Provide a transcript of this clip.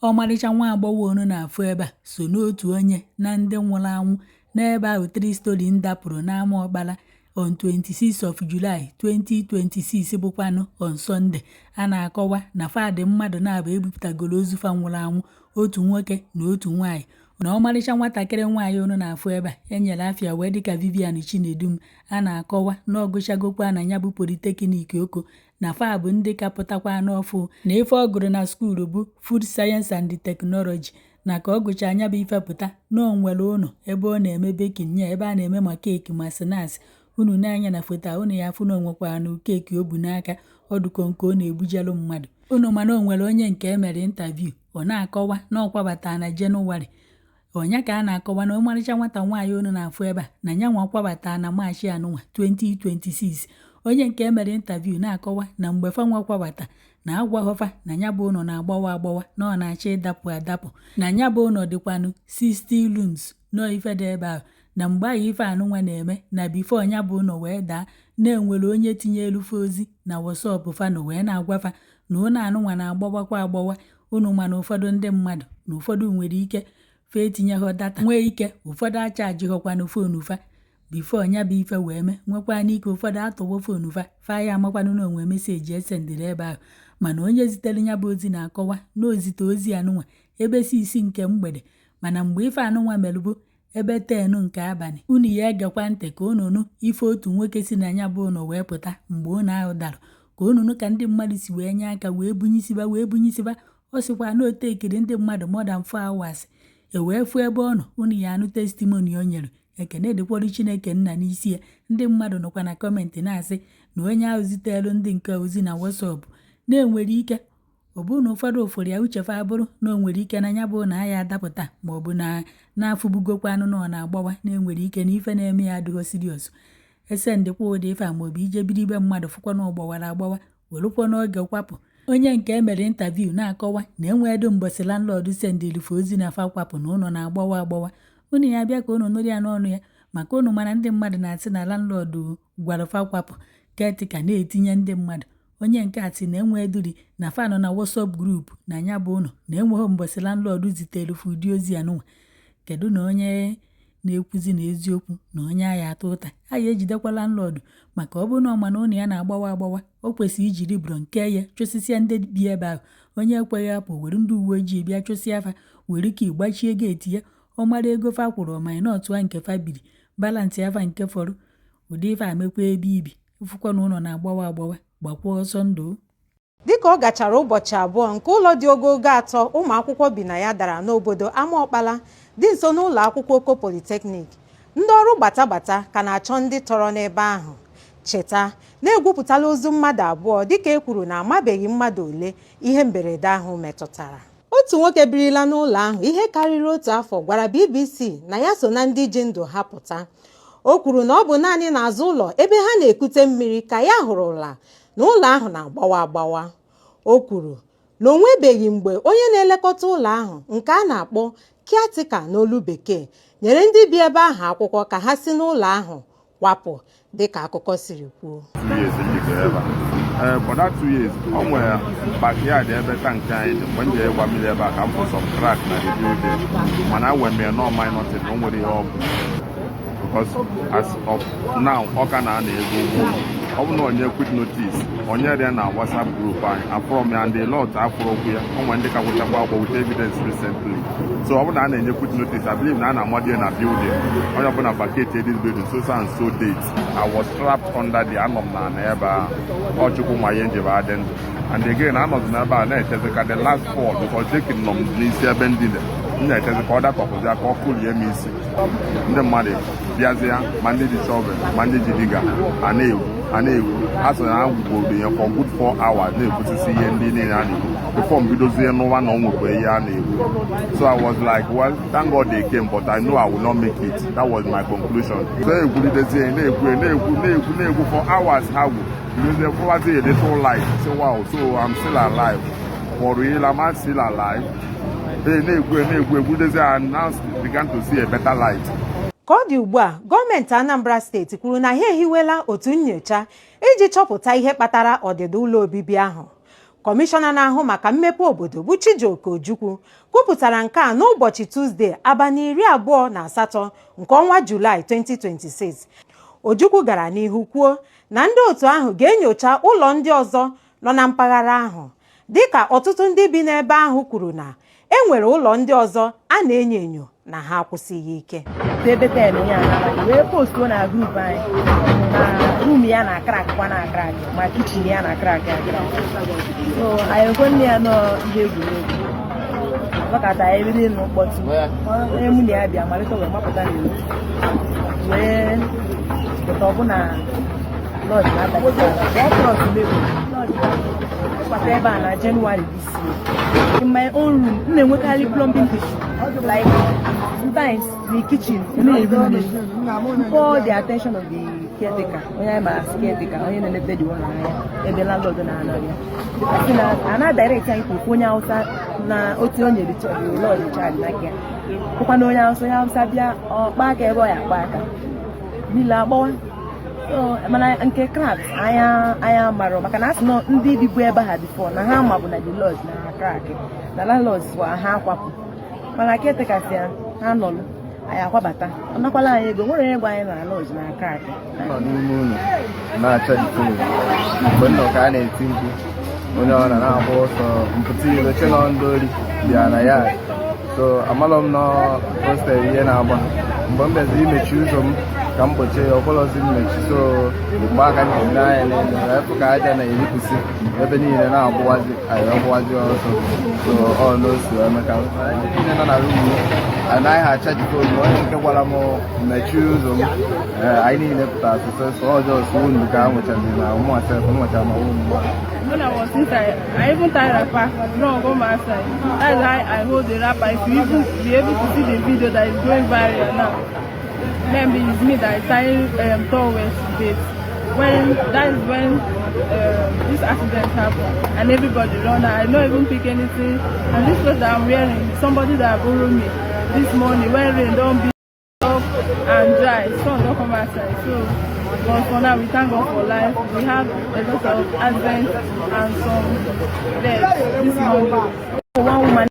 Ọmarịcha nwa agbọghọ unu na-afụ ebe a so n'otu onye na ndị nwụrụ anwụ n'ebe ahụ three story dapụrụ n'Amaọkpala on 26 of July 2026, bụkwanụ on Sunday. A na-akọwa na fadị mmadụ na-abụ ebupụtagoro ozu fa nwụrụ anwụ, otu nwoke na otu nwaanyị, na ọmarịcha nwatakịrị nwaanyị unu na-afụ ebe a enyere afịa wee dịka Vivian Chinedum. A na-akọwa na ọ gụchagokwa na ya bụ Polytechnic Oko, na fa bụ ndị ka pụtakwa n'ọfụ, na ife ọ gụrụ na school bụ Food Science and Technology, na ka ọ gụchaa anya bụ ife pụta, na o nwere ụlọ ebe ọ na-eme baking, nya ebe a na-eme ma cake ma snacks. Unu na-anya na foto a, unu ya afụ na o nwekwanụ cake o bu n'aka, ọdụkọ nke ọ na-ebujelu mmadụ unu. Mana o nwere onye nke emere interview, ọ na-akọwa na ọ kwabata na Jenụwarị ọnya. Ka a na-akọwa na ọmarịcha nwata nwaanyị unu na-afụ ebe a na ya nwa kwabata na Maachị anụnwa 2026. Onye nke emere interview na-akọwa na mgbe fa nwa kwabata, na agwaghọfa na ya bụ ụlọ na-agbawa agbawa, na ọ na-achọ ịdapụ adapụ, na ya bụ ụlọ dịkwanụ 60 rooms nọọ ife dị ebe ahụ. Na mgbe ahụ ife anụnwa na-eme, na before ya bụ ụlọ wee daa, na-enwere onye tinye elufe ozi na WhatsApp fanụ wee na-agwafa na ụlọ anụnwa na-agbawakwa agbawa. Unu mana ụfọdụ ndị mmadụ na ụfọdụ nwere ike fa etinyeghọ data, nwee ike ụfọdụ achajihọkwanụ phone fa before nya bụ ife wee mee, nwekwa n'ike ụfọdụ atọwo phone fa, fa ya amakwanụ na onwe message esendịrị ebe ahụ. Mana onye zitere ya bụ ozi na-akọwa na ozite ozi anụnwa ebe 6 nke mgbede, mana mgbe ife anụnwa merụbụ ebe 10 nke abalị. Unu ya egekwa ntị ka unu nụ ife otu nwoke si na ya bụ ụlọ wee pụta mgbe ụlọ ahụ dara, ka unu nụ ka ndị mmadụ si wee nye aka wee bunyisiba wee bunyisiba. Ọ sịkwa na o tekiri ndị mmadụ more than 4 hours e wee fụ ebe ọ nọ. Unu ya anụ testimony o nyere. Ekene dịkwara Chineke nna n'isi ya. Ndị mmadụ nọkwa na comment na-asị na onye ahụ zitelu ndị nke ozi na WhatsApp na-enwere ike ọ bụrụ na ụfọdụ ụfụrụ ya uchefa abụrụ na o nwere ike na ya bụ na ya adapụta, ma ọ bụ na na-afụbugokwanụ na ọ na-agbawa, na-enwere ike na ife na-eme ya adịghị serious. Esendịkwa ụdị ife a, maọbụ ije biri ibe mmadụ fụkwa na ọ gbawara agbawa, werụkwa n'oge kwapụ. Onye nke emere interview na-akọwa na enweedu mbọsị landlord sendịrị fa ozi na fa kwapụ, na ụlọ na-agbawa agbawa. Unu ya bịa ka unu nụrụ ya n'ọnụ ya, maka unu mara ndị mmadụ na-asị na landlord gwara fa kwapụ, caretaker na-etinye ndị mmadụ. Onye nke a sị na enweduri na fa nọ na WhatsApp group na ya bụ ụlọ, na enweghị mbọsị landlord zitere fa ụdị ozi anụnwa. Kedu na onye na-ekwuzi na eziokwu na onye agha ata ụta a ya ejidekwa landlord? Maka ọ bụrụ na ọ ma na ụlọ ya na-agbawa agbawa, o kwesịrị ijiri bụrụ nke ya chụsịsịa ndị bi ebe ahụ. Onye ekweghị apụ, were ndị uwe ojii bịa chụsịa fa, were ka gbachie gate ya. Ọ mara ego fa kwụrụ minus nke fa biri, balance afa nke fọrọ. Ụdị ife a mekwa ebe ibi fụkwa na ụlọ na-agbawa agbawa, gbakwa ọsọ ndụ. Dịka ọ gachara ụbọchị 2 nke ụlọ dị ogogo atọ ụmụ akwụkwọ bi na ya dara n'obodo Amaọkpala dị nso n'ụlọ akwụkwọ Oko Polytechnic, ndị ọrụ gbatagbata ka na-achọ ndị tọrọ n'ebe ahụ. Cheta na-egwupụtala ozu mmadụ abụọ, dịka e kwuru na amabeghị mmadụ ole ihe mberede ahụ metụtara. Otu nwoke birila n'ụlọ ahụ ihe karịrị otu afọ gwara BBC na ya so na ndị ji ndụ ha pụta. O kwuru na ọ bụ naanị n'azụ ụlọ ebe ha na-ekute mmiri ka ya hụrụla na ụlọ ahụ na-agbawa agbawa. O kwuru na o nwebeghị mgbe onye na-elekọta ụlọ ahụ, nke a na-akpọ caretaker n'olu Bekee, nyere ndị bi ebe ahụ akwụkwọ ka ha si n'ụlọ ahụ kwapụ, dịka akụkọ siri kwuo. 2 years njikere ebe a. Ee, for that 2 years, o nwere backyard ebe tank anyị dị. Mgbe m jere ịgba mmiri ebe a, ka m fụ some crack na the building, mana enwere m ya nọ minor thing, na o nwere ihe ọ bụ, because as of now ọ ka na-ana ego ụgwọ. Ọ bụ na onye quick notice onye rịa na WhatsApp group anyị, afụrọ m ya and a lot afụrụ okwu ya. O nwere ndị ka kwụchakwa akwụkwọ with evidence recently. So ọ bụ na a na-enye quick notice, I believe na a na-amadi na building, onye ọbụla vacate this building so so and so date. I was trapped under the, anọ m na ana ebe ahụ. Ọ Chukwu ma ihe njebe adị ndụ. And again, anọzi m ebe a na-echezi ka the last fall, because decking nọ m n'isi ebe ndine. M na-echezi ka ọ datọpụzi ka ọ kụlie m isi. Ndị mmadụ bịazie, ma ndị ji shovel, ma ndị ji digger, a na-egwu, a na-egwu. A sị na ha gwugoro ihe for good 4 hours, na-ekwusisi ihe ndị niile a na-egwu before m bidozie n'ụwa na ọ nwekwa ihe a na-egwu. So I was like, "Well, thank God they came, but I know I will not make it." That was my conclusion. So egwulidezie, na-egwu, na-egwu, na-egwu, na-egwu for hours. Ha gwu bidozie fụwazie a little light, say, "Wow, so I'm still alive. For real, am I still alive?" Ee, na-egwu, na-egwu, egwudezie and now began to see a better light. Ka ọ dị ugbu a, gọọmenti Anambra Steeti kwuru na ha ehiwela otu nyocha iji chọpụta ihe kpatara ọdịda ụlọ obibi ahụ. Kọmishọna na-ahụ maka mmepe obodo bụ Chijioke Ojukwu kwupụtara nke a n'ụbọchị Tuzdee, abalị 28 nke ọnwa Julaị 2026. Ojukwu gara n'ihu kwuo na ndị otu ahụ ga-enyocha ụlọ ndị ọzọ nọ na mpaghara ahụ, dịka ọtụtụ ndị bi n'ebe ahụ kwuru na e nwere ụlọ ndị ọzọ a na-enyo enyo na ha akwụsịghị ike. Ebe 10 ya n'abalị wee postuo na group anyị na room ya na crack kwa na crack, ma kitchen ya na crack ya crack. So anyị ekwe nne ya nọ ihe egwuregwu maka anyị ebido ịnụ mkpọtụ. Onye mụ na ya bịa malite wee mapụta n'iro wee pụta, ọbụna lodge na-adakịta ọ cross mebiri lodge kpata ebe a na January this year. In my own room, m na-enwekarị plumbing issue, like sometimes the kitchen na-eri mmiri. Call the attention of the caretaker, onye anyị mara as caretaker, onye na-eleta the ụlọ anya ebe landlord na-anọ ya. Sị na ana direct anyị ka ofu onye Hausa na otu o nyere the lodge charge n'aka ya bụkwa na onye Hausa. Onye Hausa bịa, ọ kpa aka ebe ọ ya akpa aka niile agbawa. So mana nke cracks anya anya mara, maka na asị nọ ndị bibu ebe ha before na ha mabụ na the lodge na ha crack, na landlord sịkwa ha akwapụ, mana caretaker si ya ha nọlụ, anyị akwabata, ọ nakwala anyị ego. Nwere onye gwa anyị na lodge na crack. Nọ n'ime ụlọ na-acha phone mgbe m nọ ka a na-eti mkpu, onye ọ na na-agba ọsọ mpụta iro che nọ ndị ori bịa na ya. So amalọ m nọ hostel ihe na-agba. Mgbe m bịaziri imechi ụzọ m ka m gbochie ya, ọbụlọzi mmechi. So mgbe aka m ji anya n'elu wee fụ ka aja na-eripụsị ebe niile na-agbụwazi, anyị ọgbụwazi ọsọ. So ọ n'osu eme ka ndị niile nọ na room anaghị achaji phone. Onye nke gwara m mechie ụzọ m, ee, anyị niile pụtara successful. Ọjọọ wound ka a nwechaziri na mụ sef nwechara ma wound. When I was inside, I even tie wrapper, run come outside. That's how I hold the wrapper. If you even be able to see the video that is going viral now, maybe it's me that is tying towel to bed. When that is when this accident happened and everybody run out. I don't even pick anything. And this clothes that I'm wearing, somebody that borrowed me this morning when rain don be up and dry, sun don come outside. So, but for now, we thank God for life. We have a lot of accidents and some deaths this morning. One woman.